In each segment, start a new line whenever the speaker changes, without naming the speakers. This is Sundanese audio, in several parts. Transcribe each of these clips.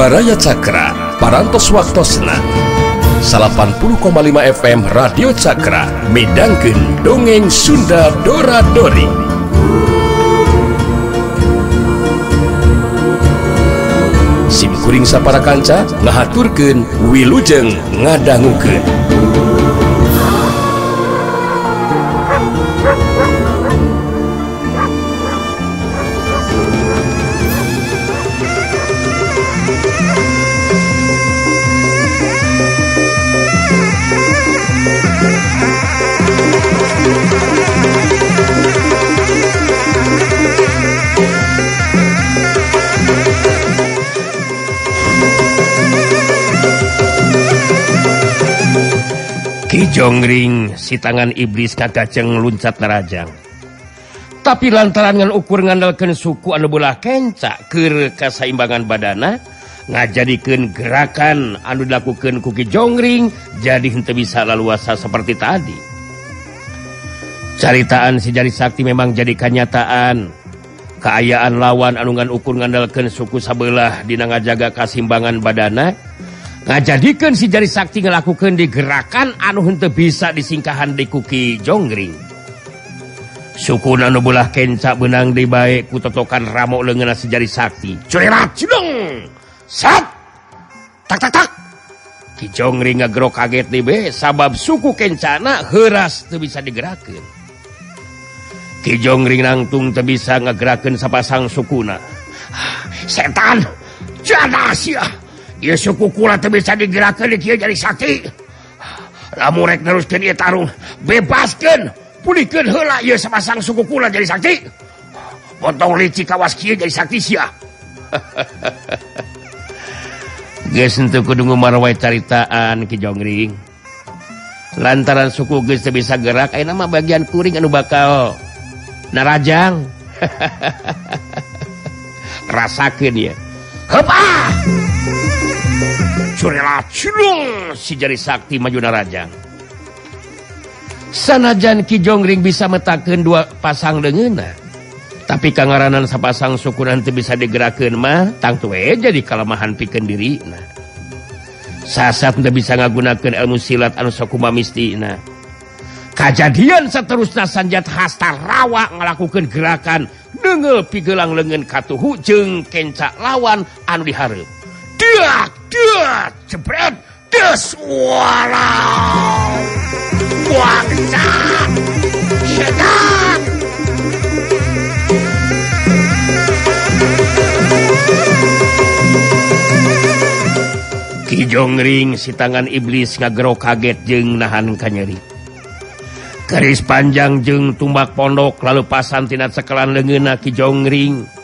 Baraya Cakra, Parantos Waktosna 80,5 FM Radio Cakra midangkeun dongeng Sunda Dora Dori. Sim kuring sapara kanca ngahaturkeun wilujeng ngadangukeun.
Ki Jonggring si tangan iblis kagaceng luncat narajang. Tapi lantaran ngan ukur ngandalkeun suku anu beulah kenca keur kasaimbangan badana ngajadikeun gerakan anu dilakukeun ku Ki Jonggring jadi henteu bisa laluasa seperti tadi. Caritaan si Jari Sakti memang jadi kanyataan. Kaayaan lawan anu ngan ukur ngandalkeun suku sabelah dina ngajaga kasimbangan badana ngajadikeun si Jari Sakti ngelakukeun di gerakan anu henteu bisa disingkahan di ku Ki Jonggring. Sukuna anu beulah kenca beunang deui bae ku totokan ramo leungeunna si Jari Sakti. Curerat cideng. Sat. Tak tak tak. Ki Jonggring ngagero kaget deui bae sabab suku kencana heuras teu bisa digerakkeun. Ki Jonggring nangtung teu bisa ngagerakeun sapasang sukuna. Setan, jadah sia. Ieu suku kula teu bisa digerakkeun di kieu Jari Sakti. Lamun rek neruskeun ieu tarung, bebaskeun, pulihkeun heula ieu sapasang suku kula Jari Sakti. Potong licik kawas kieu Jari Sakti sia. Geus henteu kudu ngumarwae caritaan Ki Jonggring. Lantaran suku geus teu bisa gerak, ayeuna mah bagian kuring anu bakal narajang. Rasakeun ieu. Heup ah! Curela cilung si Jari Sakti maju narajang. Sanajan Ki Jonggring bisa metakeun dua pasang leungeunna, tapi kangaranan sapasang suku nanti bisa digerakkeun mah tangtu we jadi kalemahan pikeun dirina. Sasat teu bisa ngagunakeun ilmu silat anu sakumaha mistina. Kajadian saterusna sanjat hasta rawa ngalakukeun gerakan neunggeul pigelang leungeun katuhu jeung kenca lawan anu dihareup. Dak dak jebret des walau. Wah, setan. Ki Jonggring si tangan iblis ngagero kaget jeung nahan kanyeri. Keris panjang jeung tumbak pondok lalu pasan tina cekelan leungeunna Ki Jonggring.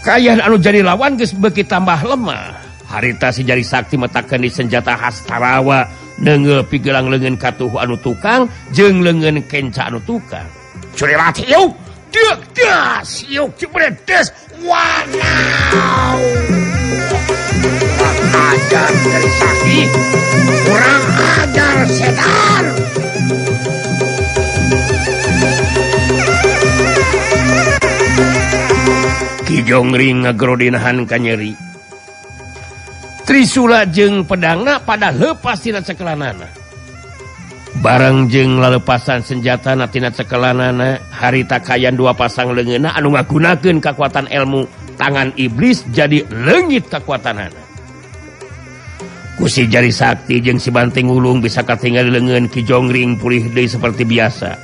Kaayaan anu jadi lawan geus beuki tambah lemah. Harita si Jari Sakti metakeun di senjata Hastarawa neunggeul pigelang leungeun katuhu anu tukang jeung leungeun kenca anu tukang. Curelat ieu, deuk das, ieu jebret des, wow. Kurang ajar Jari Sakti, kurang ajar setan. Ki Jonggring ngagero dinahan kanyeri. Trisula jeung pedangna pada lepas tina cekelanana. Bareng jeung lalepasan senjatana tina cekelanana, harita kayan dua pasang leungeunna anu ngagunakeun kakuatan ilmu tangan iblis jadi leungit kakuatanana. Ku si Jari Sakti jeung si Banting Wulung bisa katingali leungeun Ki Jonggring pulih deui seperti biasa.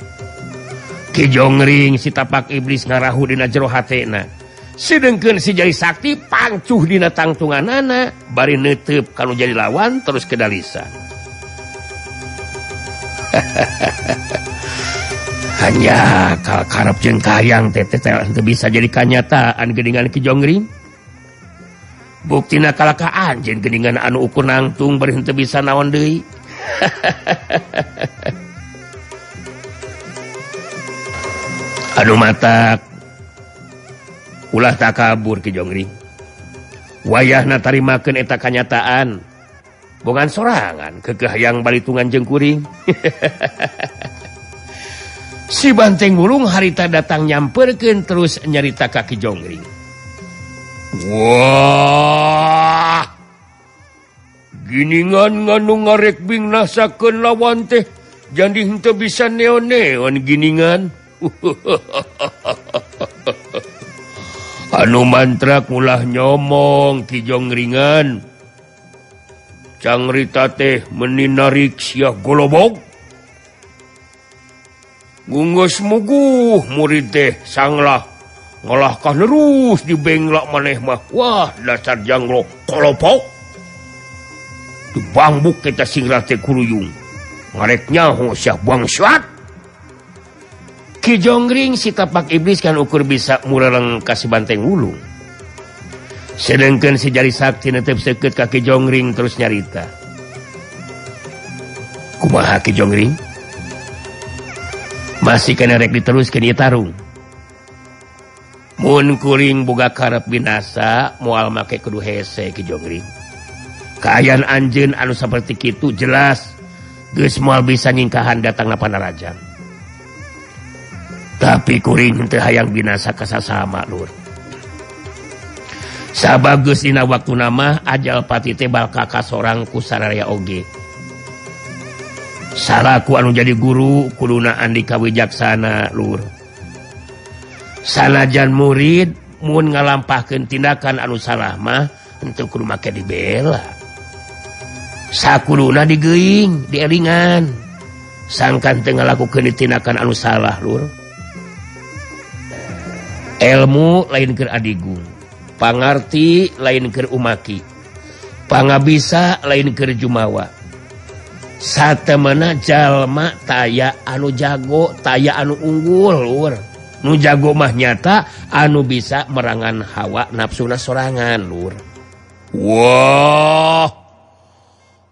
Ki Jonggring si tapak iblis ngarahu dina jero hatena. Sedengkeun si Jari Sakti pancuh dina tangtunganana bari neuteup kanu jadi lawan terus kedalisa. Hanya karep jeung kahayang teh teu bisa jadi kanyataan geuningan Ki Jonggring. Buktina kalaka anjeun geuningan anu ukur nangtung bari henteu bisa naon deui. Anu matak ulah takabur Ki Jonggring. Wayahna tarimakeun eta kanyataan. Bongan sorangan keukeuh hayang balitungan jeung kuring. Si Banteng Wulung harita datang nyamperkeun terus nyarita ka Ki Jonggring. Wah, giningan nganu ngarek bingnasakeun lawan teh jadi henteu bisa neon-neon giningan. Anu mantra ulah nyomong Ki Jongringan. Cangrita teh meni narik sia golobog. Gunggeus muguh murid teh sanglah ngalahkah nerus dibenglak maneh mah. Wah, dasar janglo kolopok. Dibangbuk kita singlah teh kuruyung. Ngarek nyaho sia bangsat. Ki Jonggring si tapak iblis kan ukur bisa mureleng ka si Banteng Wulung. Sedengkeun si Jari Sakti netep seukeut ka Ki Jonggring terus nyarita. Kumaha Ki Jonggring? Masih kena rek diteruskeun ieu tarung. Mun kuring boga karep binasa moal make kudu hese Ki Jonggring. Kaayaan anjeun anu saperti kitu jelas geus moal bisa nyingkahan datangna panarajan. Tapi kuring henteu hayang binasa kasasama lur. Sabab geus dina waktuna mah ajal pati teh bakal kasorang ku sararea oge. Salaku anu jadi guru kuduna andika wijaksana lur. Sanajan murid mun ngalampahkeun tindakan anu salah mah henteu kudu make dibela. Sakuduna digeuing, dielingan. Sangkan teu ngalakukeun tindakan anu salah lur. Ilmu lain keur adigung, pangarti lain keur umaki, pangabisa lain keur jumawa. Satemena jalma taya anu jago, taya anu unggul lur. Nu jago mah nyata anu bisa merangan hawa nafsuna sorangan lur. Wah,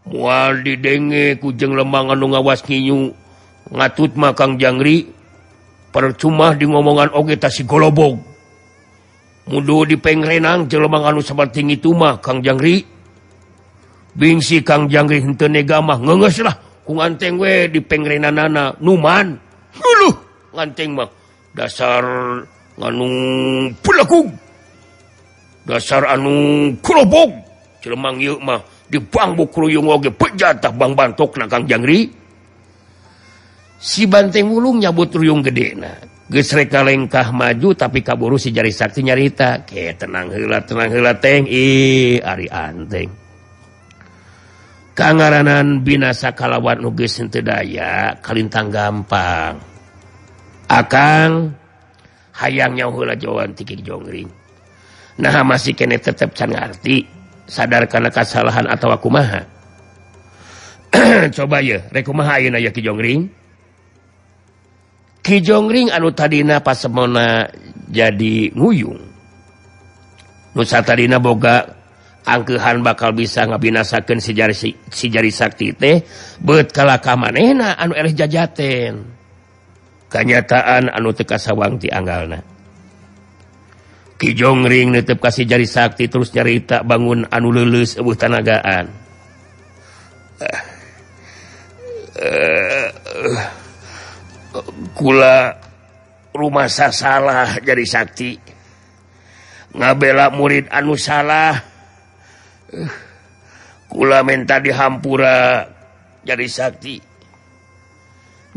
moal didenge ku jeung lemang anu ngawas nginyu ngatut mah Kang Jangri. Percuma di ngomongan oge ta si golobog. Mudu dipengrenang jelema anu saperti itu mah Kang Jangri. Bingsi Kang Jangri henteu nega mah ngeungeus lah ku nganteng we dipengrenanana numan. Huluh nganteng mah dasar nganu pulakug. Dasar anu golobog. Jelema ieu mah dibangbuk ruyung oge pejatah bang bantokna Kang Jangri. Si Banteng Wulung nyabut ruyung gedena. Geus rek lengkah maju tapi kaburu si Jari Sakti nyarita. Ke tenang heula teng. Ih, ari anteng. Kangaranan binasa kalawan nu geus henteu daya kalintang gampang. Akang hayang nyaho heula jauhan ti Ki Jonggring. Nah masih kene tetep can ngarti sadar kana kasalahan atawa kumaha. Coba ye, rek kumaha ayeuna ye Ki Jonggring? Ki Jonggring anu tadina pasemona jadi nguyung. Nu satadina boga angkeuhan bakal bisa ngabinasakeun si Jari Sakti teh beut kalaka manehna anu eleh jajaten. Kanyataan anu teu kasawang ti anggalna. Ki Jonggring neuteup ka si Jari Sakti terus nyarita bangun anu leuleus eueuh tanagaan. Kula rumasa salah Jari Sakti ngabela murid anu salah. Kula minta dihampura Jari Sakti.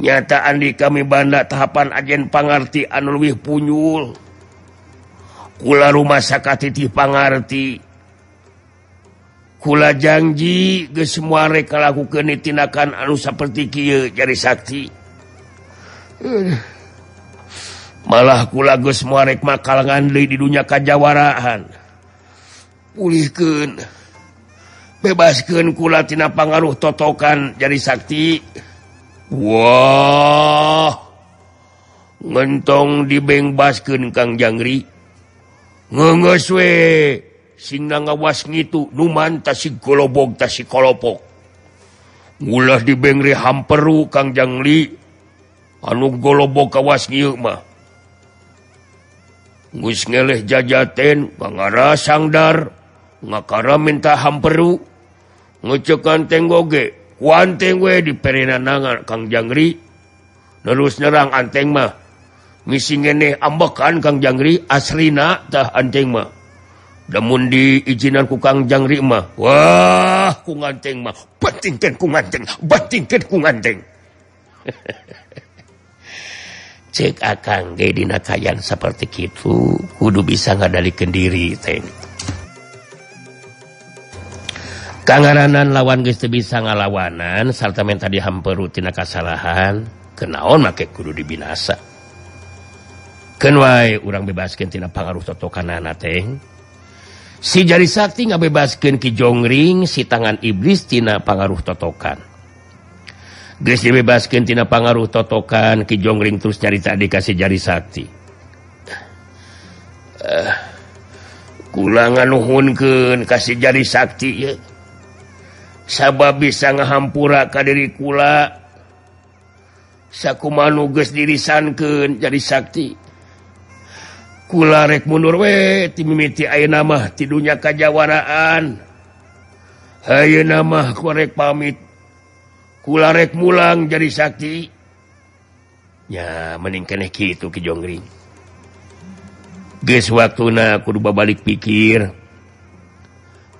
Nyata andika mibanda tahapan ajen pangarti anu leuwih punyul. Kula rumasa katitih pangarti. Kula janji geus moal rek ngalakukeun tindakan anu saperti kieu Jari Sakti. Malah kula geus moal rek makalangan deui di dunya kajawaraan. Pulihkeun, bebaskeun kula tina pangaruh totokan Jari Sakti. Wah, ngentong dibengbaskeun Kang Jangri. Ngeungeus we sing ngawas ngitu numan ta si golobog ta si kolopok. Ulah dibengri hamperu Kang Jangri. Anu golobog kawas ngieu mah. Geus ngeleh jajaten pangara sangdar ngakara minta hamperu ngecekan tenggoge ku anteng we diperenanangan Kang Jangri. Terus nyerang anteng mah misi ngeneh ambekan Kang Jangri aslina tah anteng mah. Lamun diizinan ku Kang Jangri mah, wah ku nganteng mah, bantingkeun ku nganteng, bantingkeun ku nganteng. Cek akang ge dina kaayaan saperti kitu kudu bisa ngadalikeun diri teh. Kangaranan lawan geus teu bisa ngalawanan sarta menta dihamperu tina kasalahan, kenaon make kudu dibinasa. Keun wae urang bebaskeun tina pangaruh totokanana teh. Si Jari Sakti ngabebaskeun Ki Jongring si tangan iblis tina pangaruh totokan. Geus dibebaskeun tina pangaruh totokan, Ki Jongring terus nyarita dikasih Jari Sakti. Kula nganuhunkeun ka si Jari Sakti ye. Sabab bisa ngahampura ka diri kula. Sakumaha nu geus dirisankeun Jari Sakti. Kula rek mundur we ti mimiti ayeuna mah ti dunya kajawaraan. Ayeuna mah ku rek pamit. Kula rek mulang Jari Sakti. Ya mending keneh kitu Ki Jongring. Geus waktuna kudu babalik pikir.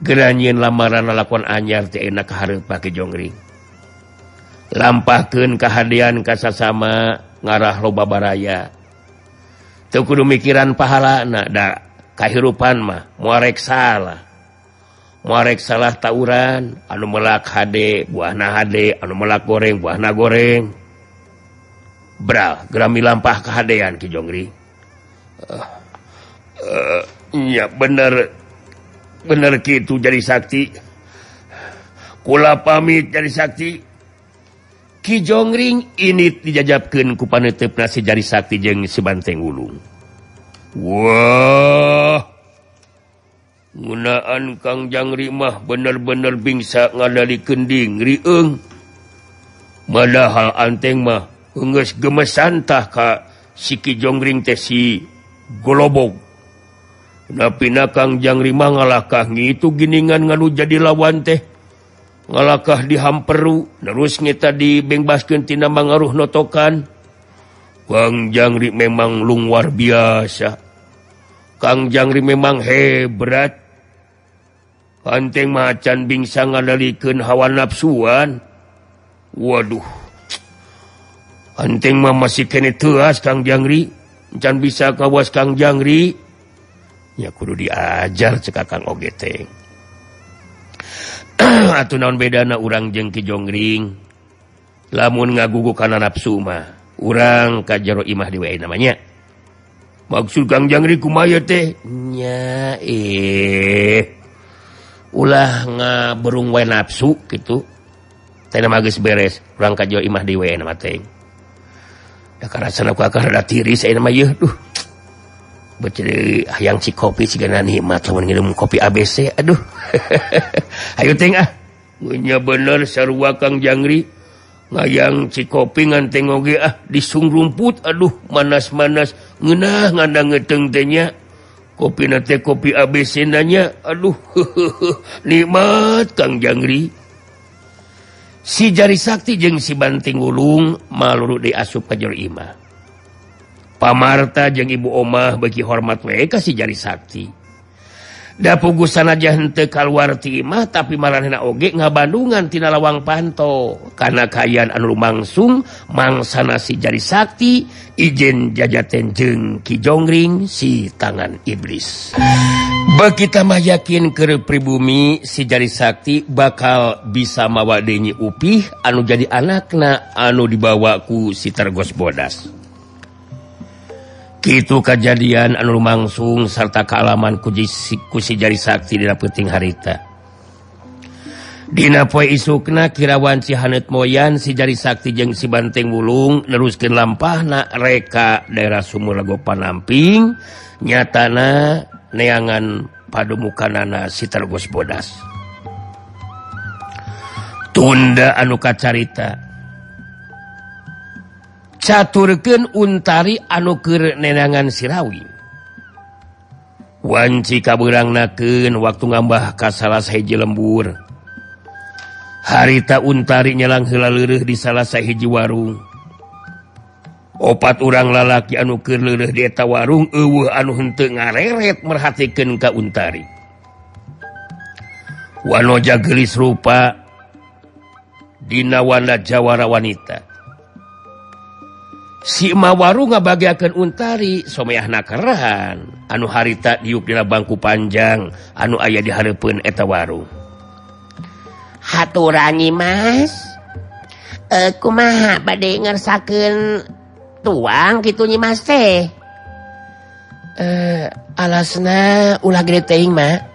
Geura nyieun lamaran lalakon anyar teh enak kahareup Ki Jongring. Lampahkeun kahadean ka sasama ngarah loba baraya. Teu kudu mikiran pahalana da kahirupan mah moal rek salah. Moal rek salah tauran, anu melak hade buahna hade, anu melak goreng buahna goreng. Bral, gerami lampah kahadean Ki Jongring. Ya bener bener kitu Jari Sakti. Kula pamit Jari Sakti. Ki Jongring ini dijajabkeun ku paneuteup si Jari Sakti jeung si Banteng Wulung. Wah, ngeunaan Kang Jangri mah bener-bener bingsa ngadalikeun dingri eung. Padahal anteng mah geus gemesan tah ka si Ki Jongring teh si golobog. Napina Kang Jangri mah ngalakah ngitu giningan nganu jadi lawan teh. Ngalakah dihamperu terus ngeta dibengbaskeun tina mangaruh notokan. Kang Jangri memang luar biasa. Kang Jangri memang hebat. Anteng macan bingsa ngadalikeun hawa nafsuan. Waduh. Anteng mah masih kene teuas Kang Jangri. Can bisa kawas Kang Jangri. Ya kudu diajar cek Akang oge teh. Atuh naon bedana urang jeung Ki Jongring. Lamun ngagugu kana nafsu mah, urang ka jero imah di wae namanya. Maksud Kang Jangri kumaha teh? Nya ulah ngaberung wae nafsu kitu. Teh mah geus beres, urang ka jero imah di wae nama teh. Da karasana ku akang rada tiris ayeuna mah yeuh duh. Beuceuri hayang ci kopi sigana nikmat lamun nginum kopi ABC aduh. Ayo teng ah. Nya bener sarua Kang Jangri. Ngayang ci kopi nganteng oge ah disung rumput aduh manas-manas ngeunah ngandangeuteng teh nya. Kopina teh kopi ABC nanya aduh nikmat Kang Jangri. Si Jari Sakti jeung si Banting Wulung maluru diasup ka jero imah. Pamarta jeung Ibu Omah beuki hormat we ka si Jari Sakti. Da puguh sanajan henteu kaluar ti imah tapi maranehna oge ngabandungan tina lawang panto. Kana kaayaan anu lumangsung mangsana si Jari Sakti ijen jajaten jeung Ki Jongring si tangan iblis. Beuki tambah yakin keur pribumi si Jari Sakti bakal bisa mawa deui Nyi Upih anu jadi anakna anu dibawa ku si Tergos Bodas. Kitu kajadian anu lumangsung sarta kaalaman ku si Jari Sakti dina peuting harita. Dina poe isukna kirawan Cihaneut moyan si Jari Sakti jeung si Banteng Wulung neruskeun lampahna reka daerah Sumur Lago Panamping nyatana neangan padumukanana si Tergos Bodas. Tunda anu kacarita caturkeun Untari anu keur nenangan Sirawi. Wanci kabeurangnakeun waktu ngambah ka salah sahiji lembur. Harita Untari nyelang heula leureuh di salah sahiji warung. Opat urang lalaki anu keur leureuh di eta warung eueuh anu henteu ngareret merhatikeun ka Untari. Wanoja geulis rupa dina wanda jawara wanita. Si emak warung ngabagiakeun Untari someahna kerahan anu harita diuk dina bangku panjang anu aya di hareupeun eta warung.
Haturan Nyi Mas. Kumaha bade ngersakeun tuang kitu Nyi Mas teh?
Alasna ulah gede teuing mak.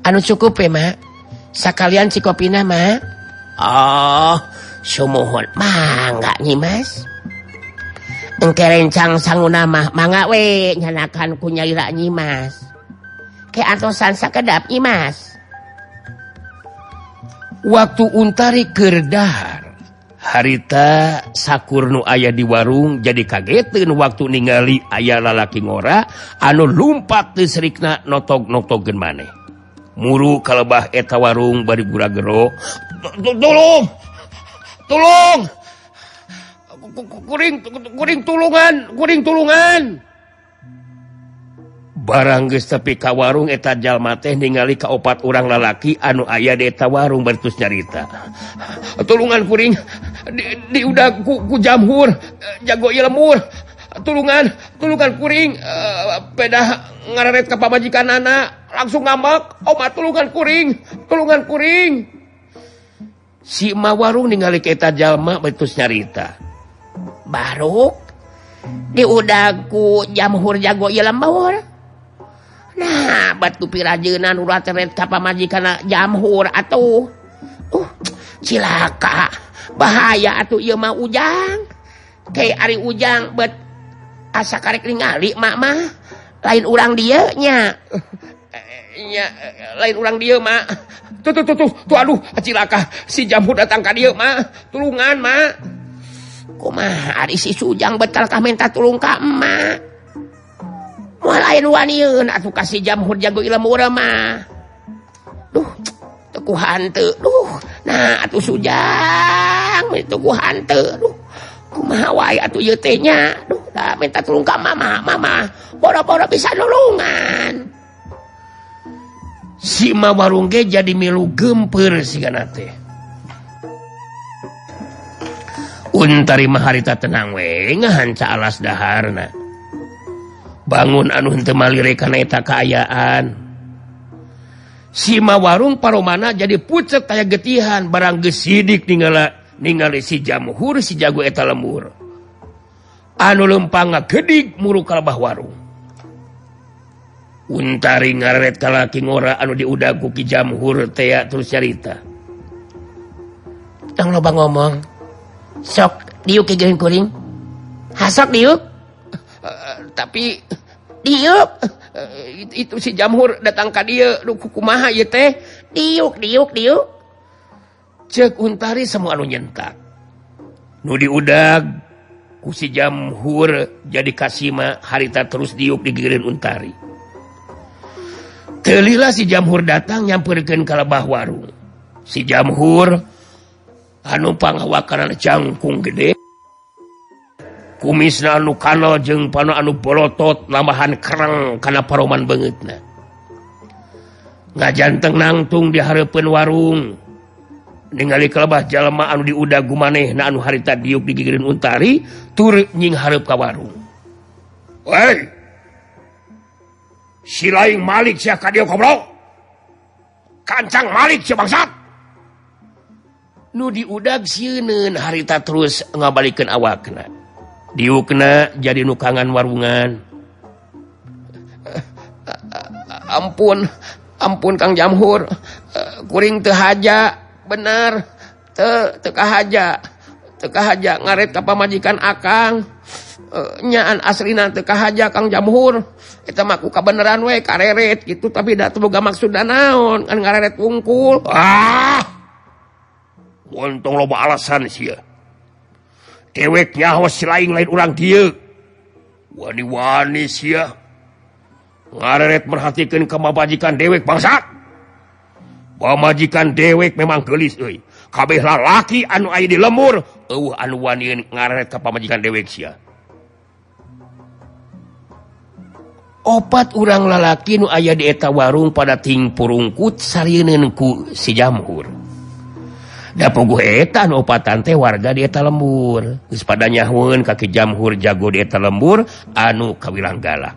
Anu cukup ya mak. Sakalian cikopina mak.
Oh, sumuhun mangga Nyi Mas. Engke rencang sanguna mah mangga we nyanakan ku nyalira Nyi Mas. Ke antosan sakedap Nyi Mas.
Waktu Untari keur dahar, harita sakur nu aya di warung jadi kageteun waktu ningali aya lalaki ngora anu lumpat teu serikna notog-notogeun maneh. Muru kalebah eta warung bari gura-gero, "Tolong! Tolong! Kuring kuring tulungan, kuring tulungan." Barang geus tepi ka warung eta jalma teh ningali ka opat urang lalaki anu aya di eta warung bertus nyarita. "Tulungan kuring, di udah ku jamhur, jago ieu lemur. Tulungan, tulungan kuring, pedah ngareret ka pamajikanana, langsung ngambek, omat tulungan kuring, tulungan kuring." Si emak warung ningali ka eta jalma bertus nyarita.
"Baruk diudag ku jamhur jago ieu lembur. Nah, batu pirajeunan ulah teret ka pamajikanna jamhur atuh. Cilaka, bahaya atuh ieu mah Ujang. Ke ari Ujang bet asa karek ningali mak mah lain urang dieu nya.
Nya lain urang dieu mak. Tuh tuh tuh tuh, tuh aduh cilaka si jamhur datang ka dieu mak. Tulungan mak."
Kumaha ari si Ujang betal ka minta tulung ka emak. Moal lain wanieun atuh ka si jamhur jago ilmu urang mah. Duh, teu ku hanteu. Duh, nah atuh Sujang teu ku hanteu. Duh, kumaha wae atuh ieu teh nya. Duh, da minta tulung ka mama, mama. Boro-boro bisa nulungan.
Si emak warung ge jadi milu gempeur sigana teh. Untari mah harita tenang we ngahanca alas daharna. Bangun anu henteu malire kana eta kaayaan. Si emak warung paromana jadi pucet kaya getihan barang geus sidik ningali si jamhur si jago eta lembur. Anu lempang ngagedig muru kalebah warung. Untari ngareret ka laki ngora anu diudag ku Ki Jamhur tea terus carita.
"Tong loba ngomong. Sok diuk ke geureun kuring. Hasok diuk."
Tapi
diuk
itu si jamhur datang ka dieu, duh kumaha ieu teh?
Diuk diuk diuk.
Ceuk Untari semua anu nyentak. Nu diudag ku si jamhur jadi kasima harita terus diuk digigireun Untari. Teu lila si jamhur datang nyampeurkeun ka lebah warung. Si jamhur anu panghawakanana jangkung gede, kumisna anu kanal jeung pano anu bolotot lambahan kereng kana paroman beungeutna. Ngajanteng nangtung di hareupeun warung. Ningali kalebah jalma anu diudag gumanehna anu harita diuk digigireun Untari tur nying hareup ka warung. "Hei! Si laing malik sia ka dieu goblok. Kancang malik sia bangsat." Nu diudag sieuneun harita terus ngabalikeun awakna. Diukna jadi nukangan warungan. "Ampun, ampun Kang Jamhur. Kuring teu haja, bener. Teu kahaja. Teu kahaja ngaret ka pamajikan akang. Nyaan aslina teu kahaja Kang Jamhur. Eta mah ku kabeneran we kareret gitu tapi da teu boga maksudna naon kan ngareret wungkul." "Ah! Untung loba alasan sia. Dewek nyaho si laing lain urang dieu. Wani-wani sia. Ngareret merhatikeun ka pamajikan dewek bangsat. Pamajikan dewek memang geulis euy. Kabeh lalaki anu aya di lembur eueuh anu wani ngareret ka pamajikan dewek sia." Opat urang lalaki nu aya di eta warung pada tingpurungkut sarieun ku si Jamhur. Da puguh eta nu opatan teh warga di eta lembur. Geus pada nyahueun ka Ki Jamhur jago di eta lembur anu kawilang galak.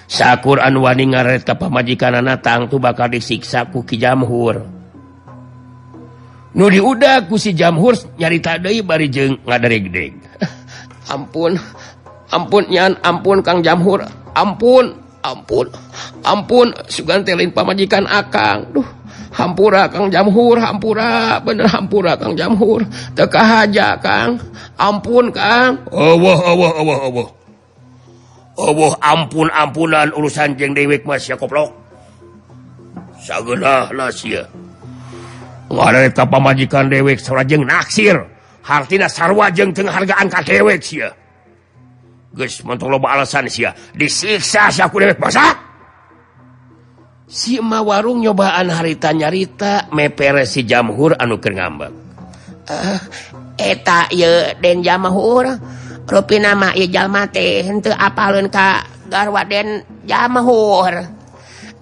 Sakur anu wani ngaret ka pamajikanana tangtu bakal disiksa ku Ki Jamhur. Nu diudag ku si Jamhur nyarita deui bari jeung ngaderegdeg.
Ampun. Ampun nyan, ampun Kang Jamhur, ampun, ampun, ampun, sugan teh lain pamajikan akang. Duh, hampura Kang Jamhur, hampura, bener hampura Kang Jamhur. Teu kahaja Kang, ampun Kang.
Eueuh eueuh eueuh eueuh. Eueuh ampun ampunan urusan jeung dewek mah sia koplok. Sageunahna sia. Ngaret ka pamajikan dewek sarua jeung naksir. Hartina sarua jeung teu ngahargaan ka dewek sia. Geus montong loba alasan sia disiksa sia ku dewek bangsa. Si emak warung nyobaan harita nyarita mepere si Jamhur anu keur ngambek.
Eta ieu Den Jamhur, rupina mah ieu jalma teh henteu apaleun ka garwa Den Jamhur.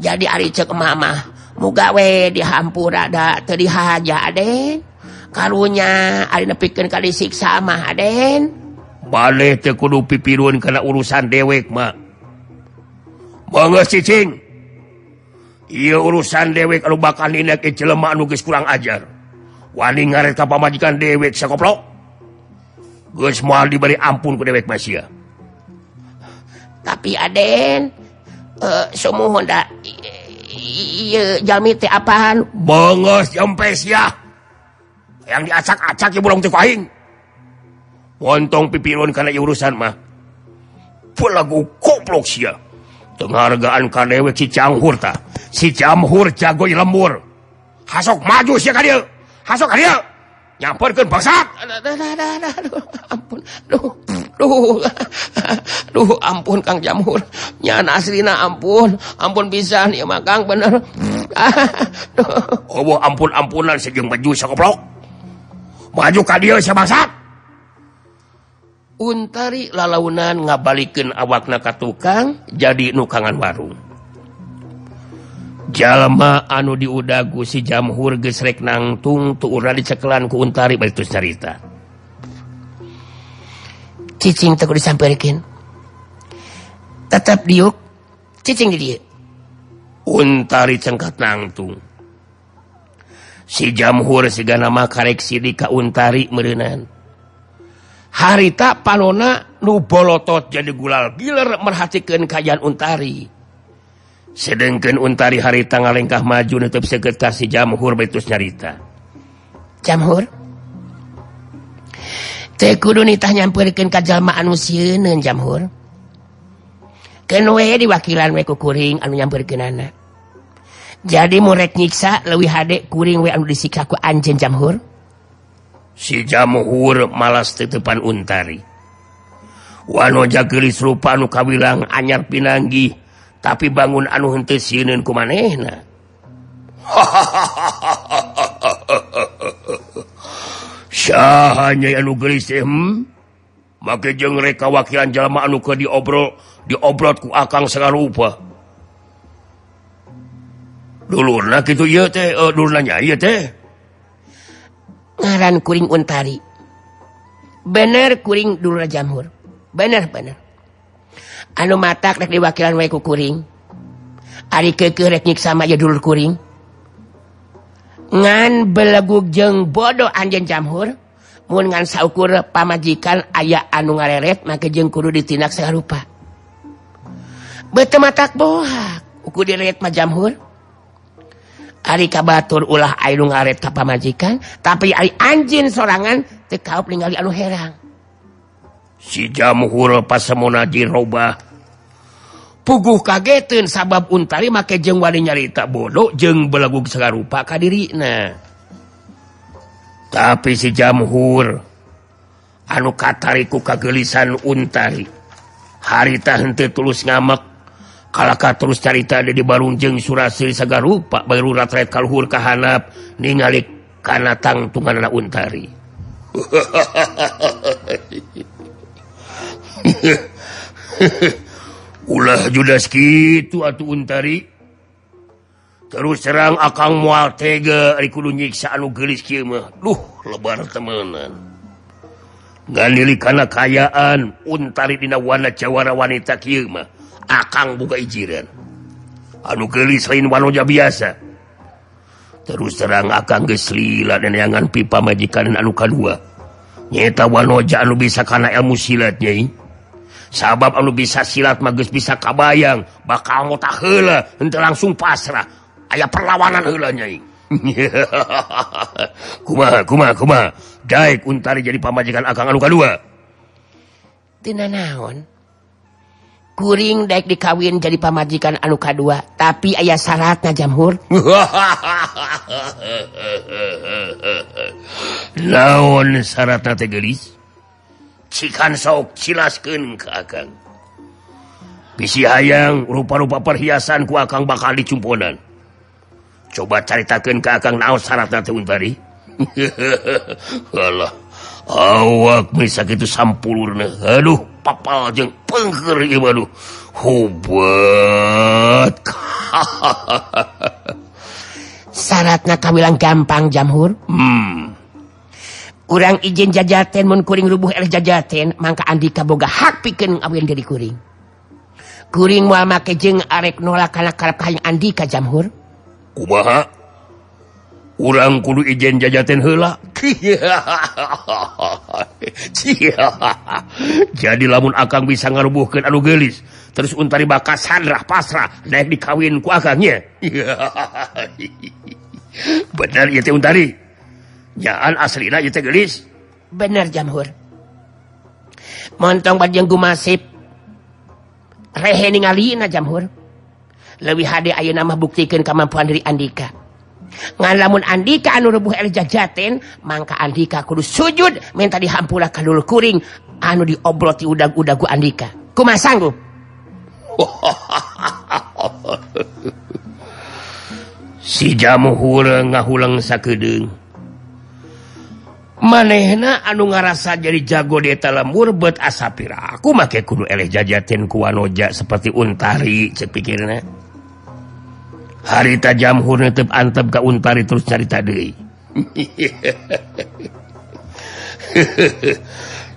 Jadi ari ceuk emak mah muga we dihampura da teu dihaja Den. Karunya ari nepikeun ka disiksa mah Den.
Baleh teu kudu pipiruan kana urusan dewek mah. Mangga cicing. Ieu urusan dewek anu bakal nindak ke jelema anu geus kurang ajar. Wani ngaret ka pamajikan dewek sakoplok. Geus moal diberi ampun ku dewek mah sia.
Tapi Aden, sumuhun da ieu jalmi teh apaan?
Mangga jempe sia. Yang diacak-acak ieu bolong teh ku aing. Montong pipirun kana ieu urusan mah. Belagu koplok sia. Penghargaan ka dewek si Jamhur tah. Si Jamhur jago lembur. Hasok maju sia ka dieu. Hasok ka dieu. Nyamperkeun bangsat.
Ampun. Duh. Duh. Duh, ampun Kang Jamhur. Nyan aslina ampun. Ampun pisan ieu mah Kang bener.
Eueuh ampun-ampunan sejeung baju sakoplok. Maju ka dieu sia bangsat. Untari lalaunan ngabalikeun awakna ka tukang jadi nukangan warung. Jalma anu diudagu si Jamhur geus rek nangtung tuurna dicekelan ku Untari bari terus nyarita.
Cicing teh kudu disampeurkeun. Tetep diuk, cicing di dieu.
Untari cengkat nangtung. Si Jamhur sigana mah karek sidik ka Untari meureunan. Harita panona nu bolotot jadi gulal giler merhatikeun kaayaan Untari. Sedengkeun Untari harita ngalengkah maju nutup seukeut ka si Jamhur bari terus nyarita.
Jamhur, teu kudu nitah nyampeurkeun ka jalma anu sieuneun Jamhur. Keun we diwakilan we ku kuring anu nyampeurkeunana. Jadi murek nyiksa leuwih hade kuring we anu disiksa ku anjeun Jamhur.
Si Jamhur malas tetepan Untari. Wanoja geulis rupa anu kawilang anyar pinanggih, tapi bangun anu henteu sieuneun ku manehna. Saha nyai anu geulis teh? Make jeung rek kawakilan jalma anu keur diobrol, diobrot ku akang sagarupa. Dulurna kitu ieu teh, dulurna nyai ieu teh.
Ngaran kuring Untari. Bener kuring dulur Jamhur. Bener bener. Anu matak rek diwakilan we ku kuring. Ari keukeuh rek nyiksa mah ieu dulur kuring. Ngan belegug jeung bodoh anjeun Jamhur, mun ngan saukur pamajikan aya anu ngareret make jeung kudu ditindak sarupa. Beuteung matak bohak ukur direret mah Jamhur. Ari kabatur ulah aya nu ngaret ka pamajikan, tapi ari anjeun sorangan teu kaop ningali anu herang.
Si Jamhur pasemona dirobah. Puguh kageteun sabab Untari make jeung wani nyarita bodoh jeung belegug sagarupa ka dirina. Tapi si Jamhur anu katariku kageulisan Untari harita henteu tulus ngamek. Kalaka terus carita ada di barung jeung Surasri sagarupa baru ratret kaluhur kahanap ningali kana tangtunganna Untari. Ulah judas kitu atuh Untari. Terus terang akang moal tega ari kudu nyiksa anu geulis kieu mah. Duh, lebar temenan. Nganili kana kayaan Untari dina wana jawara wanita kieu mah. Akang boga ijiran. Anu geulis lain wanoja biasa. Terus terang akang geus lila neneangan pipa majikan anu kadua. Nyeta wanoja anu bisa kana ilmu silat nyai. Sabab anu bisa silat mah geus bisa kabayang bakal ngotah heula henteu langsung pasrah. Aya perlawanan heula nyai. Kumaha kumaha kumaha. Daek Untari jadi pamajikan akang anu kadua.
Teu nanaon. Kuring daek dikawin jadi pamajikan anu kadua, tapi aya syaratna Jamhur.
Naon syaratna teh geulis? Cikan sok cilaskeun ka akang. Bisi hayang rupa-rupa perhiasan ku akang bakal dicumponan. Coba caritakeun ka akang naon syaratna teh Untari. Alah, awak bisa kitu sampulurna. Aduh, papal jeung pengker ieu aduh. Hubat.
Syaratna kawilang gampang Jamhur. Urang izin jajaten mun kuring rubuh eleh jajaten mangka Andika boga hak pikeun ngawin diri kuring. Kuring moal make jeung arek nolak kana karep kahayang Andika Jamhur.
Kumaha? Urang kudu izin jajaten heula. Jadi lamun akang bisa ngarubuhkeun anu geulis, terus Untari bakal sadrah pasrah daek dikawin ku akang nya. Bener ieu teh Untari. Nyaan aslina ieu teh geulis.
Bener Jamhur. Montong bajeng gumasip rehe ningalina Jamhur. Leuwih hade ayeuna mah buktikeun kamampuan diri Andika. Ngan lamun Andika anu rubuh eleh jajaten, mangka Andika kudu sujud minta dihampura ka dulur kuring anu diobrol ti udag-udag ku Andika. Kumaha sanggup?
Si Jamhur ngahulang sakedeung. Manehna anu ngarasa jadi jago di eta lembur bet asapira. Aku make kudu eleh jajaten ku wanoja seperti Untari cek pikirna. Harita Jamhur netep antep ka Untari terus carita deui.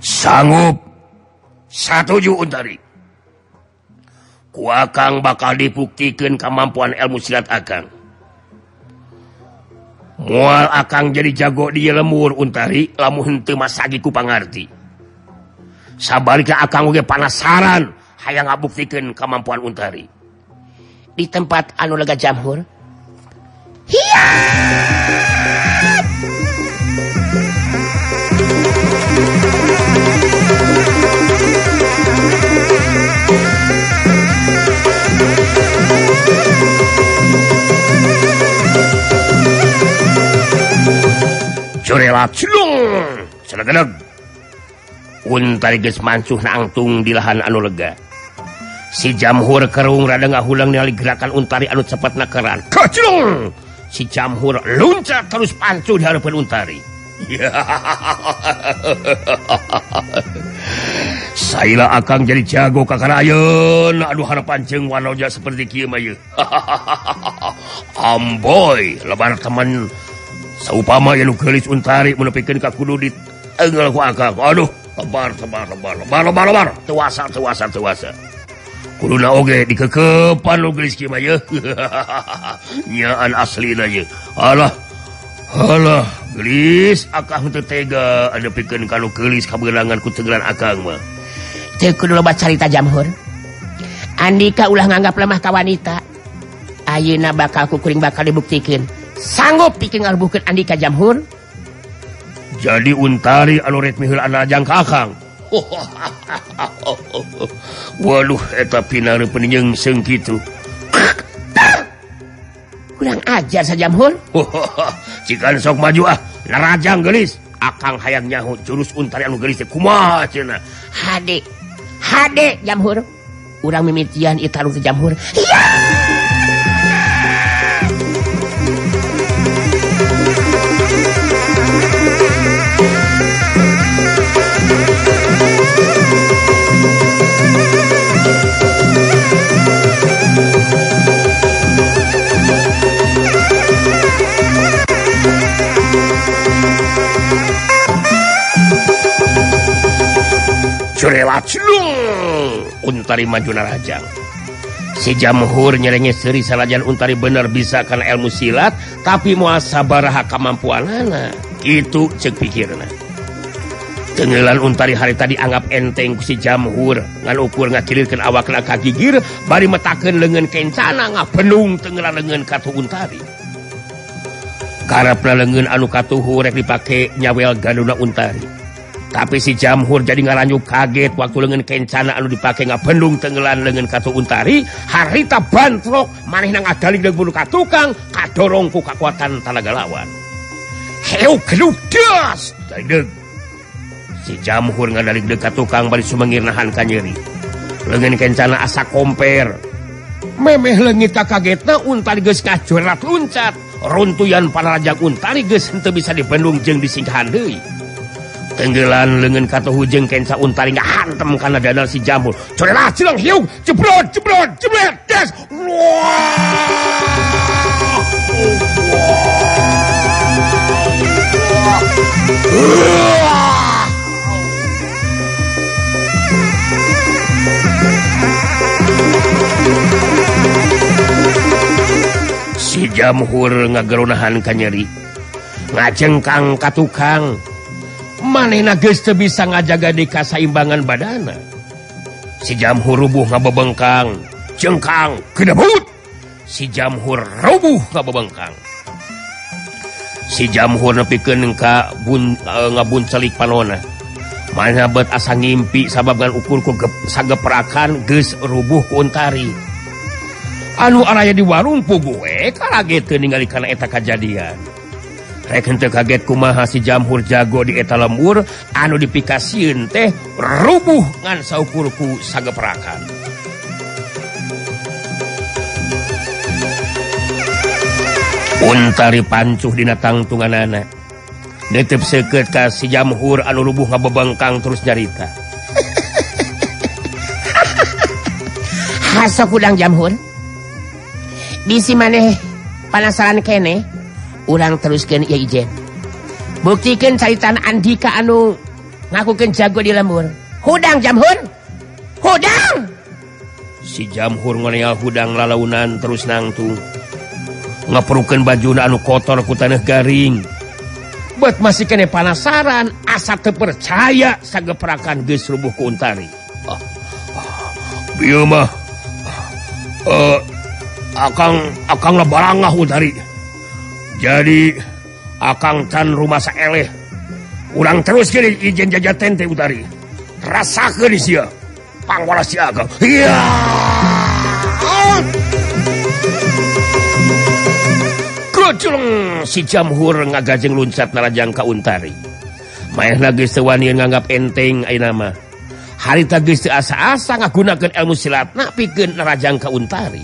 Sanggup. Satuju Untari. Ku akang bakal dibuktikeun kemampuan ilmu silat akang. Moal akang jadi jago di lembur Untari lamun henteu masagi ku pangarti. Sabarika akang oge panasaran hayang ngabuktikeun kemampuan Untari.
Di tempat anu lega Jamhur. Hiya!
Curelap cilung selegeneg. Untari geus mancuh nangtung di lahan anu lega. Si Jamhur kerung rada ngahulang ningali gerakan Untari anu cepet nakeran. Kacilung! Si Jamhur luncat terus pancuh di harapan Untari. Saila akang jadi jago kakarayeun. Aduh harapan jeung wanoja seperti kieu mah ieu. Amboy, lebar teman saupama ieu nu geulis Untari mun nepikeun ka kudu di enggal ku akang. Aduh, lebar lebar lebar lebar lebar lebar. Teu asa teu asa. Kuduna oge dikekepan nu geulis kieu mah yeuh. Nyaan aslina yeuh. Alah. Alah, geulis akang teu tega nepikeun ka nu geulis kabeunangan ku tegelan akang mah.
Teu kudu loba carita Jamhur. Andika ulah nganggap lemah ka wanita. Ayeuna bakal ku kuring bakal dibuktikeun. Sanggup pikeun ngarubuhkeun Andika Jamhur.
Jadi Untari anu rek miheul anajang ka akang. Waduh, eta pinareupeun nyeungseng kitu.
Kurang ajar sa Jamhur.
Cikan sok maju ah, narajang geulis. Akang hayang nyaho jurus Untari anu geulis teh kumaha cenah.
Hade. Hade Jamhur. Urang mimitian ieu tarung teh Jamhur. Hiya!
Curelat celung Untari maju narajang. Si Jamhur nyerenge seuri salajan Untari bener bisa kana ilmu silat tapi moal sabaraha kamampuanana. Kitu ceuk pikirna. Tenggelan Untari harita dianggap enteng ku si Jamhur ngan ukur ngakilirkeun awakna ka gigir bari metakeun leungeun kencana ngabenung tenggelan leungeun katuh Untari. Karepna leungeun anu katuhu rek dipake nyawel ganduna Untari. Tapi si Jamhur jadi ngaranjuk kaget waktu leungeun kencana anu dipake ngabendung tenggelan leungeun katuh Untari harita bantrok manehna ngadalig deung ka tukang kadorong ku kakuatan tanaga lawan. Heu gedug das deug. Si Jamhur ngadalig deuk ka tukang bari sumengir nahan kanyeri. Leungeun kencana asa komper. Memeh leungit kakagetna Untari geus kajorat luncat. Runtuyan panarajang Untari geus henteu bisa dibendung jeung disingkahan deui. Tenggelan leungeun katuhu jeung kenca Untari ngahantem kana dadal si Jamhur. Corelah cileng hiung jebrot jebrot jebret des. Si Jamhur ngageronahan kanyeri. Ngajengkang ka tukang. Manehna geus teu bisa ngajaga di kasaimbangan badana. Si Jamhur rubuh ngabebengkang, jengkang kedebut. Si Jamhur rubuh ngabebengkang. Si Jamhur nepikeun ka ngabuncelik panona. Manehna bet asa ngimpi sabab ngan ukur ku sageprakan geus rubuh ku Untari. Anu araya di warung puguh we karageteun ningali kana eta kajadian. Rek henteu kaget kumaha si Jamhur jago di eta lembur anu dipikasieun teh rubuh ngan saukur ku sageprakan. Untari pancuh dina tangtunganana. Netep seukeut ka si Jamhur anu rubuh ngabebengkang terus nyarita.
Hasok hudang Jamhur. Bisi maneh panasaran keneh. Urang teruskeun ieu ijen. Buktikeun caritan Andika anu ngakukeun jago di lembur. Hudang Jamhur. Hudang.
Si Jamhur ngoneal hudang lalaunan terus nangtung. Ngaperukeun bajuna anu kotor ku taneuh garing.
Bet masih kene panasaran, asa teu percaya sageprakan geus rubuh ku Untari.
Bieu mah akang lebarangah Untari. Jadi akang can rumah saeleh. Urang terus gini ijen jajaten teh Untari. Rasakeun sia. Pangwalas si akang. Iya.
Gojlong si Jamhur ngagajeng luncat narajang ka Untari. Maehna geus teu wani nganggap enteng ayeuna mah. Harita geus teu asa-asa ngagunakeun ilmu silatna pikeun narajang ka Untari.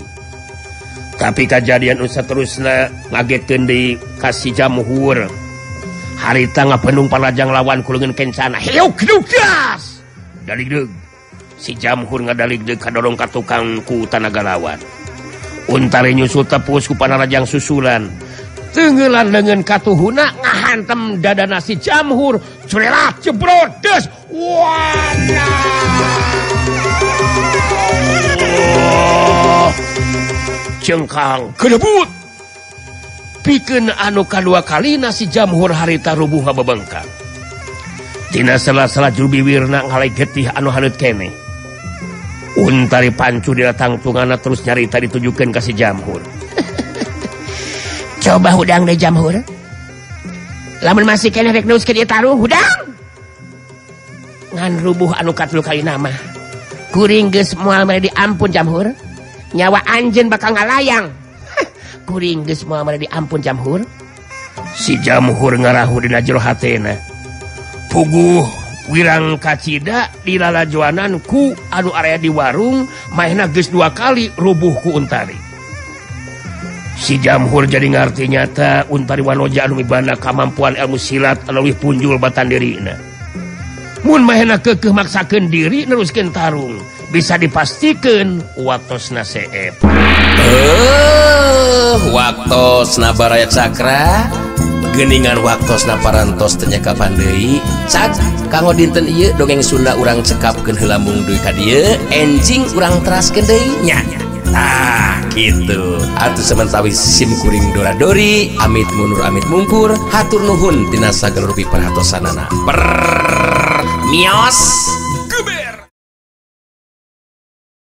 Tapi kajadian saterusna ngagetkeun deui ka si Jamhur. Harita ngapendung panajang lawan ku leungeun kencana. Hiuk gas. Daligdeug. Si Jamhur ngadaligdeug kadorong ka tukang ku tanaga lawan. Untari nyusul tepus ku panarajang susulan. Tenggelan leungeun katuhuna ngahantem dadana si Jamhur. Curelat jebrot des. Walah. Cengkang kedebut. Pikeun anu kadua kalina si Jamhur harita rubuh ngabebengkang. Tina sela-sela juru biwirna ngalai getih anu haneut keneh. Untari pancu dina tangtunganna terus nyarita ditujukeun ka si Jamhur. Coba hudang deh Jamhur. Lamun masih keneh rek neuskeun ieu taruh hudang. Ngan rubuh anu katilu kalina mah. Kuring geus moal mere diampun Jamhur. Nyawa anjeun bakal ngalayang. Kuring geus moal mere diampun Jamhur.
Si Jamhur ngarahu dina jero hatena. Puguh wirang kacida dilalajoanan ku anu area di warung maehna geus dua kali rubuh ku Untari. Si Jamhur jadi ngarti nyata Untari Wanoja anu mibanda kamampuan ilmu silat anu leuwih punjul batan dirina. Mun maehna keukeuh maksakeun diri neruskeun tarung, bisa dipastikeun waktosna seep.
Waktosna Baraya Cakra. Geuningan waktosna parantos teu nyakapan deui. Cak kanggo dinten ieu dongeng Sunda urang cekapkeun heula mung dugi ka dieu, enjing urang teraskeun deui nya. Tah gitu. Atuh samentawis sim kuring Dora Dori, amit mundur amit mungkur, hatur nuhun tina sagala rupi perhatosanana. Mios.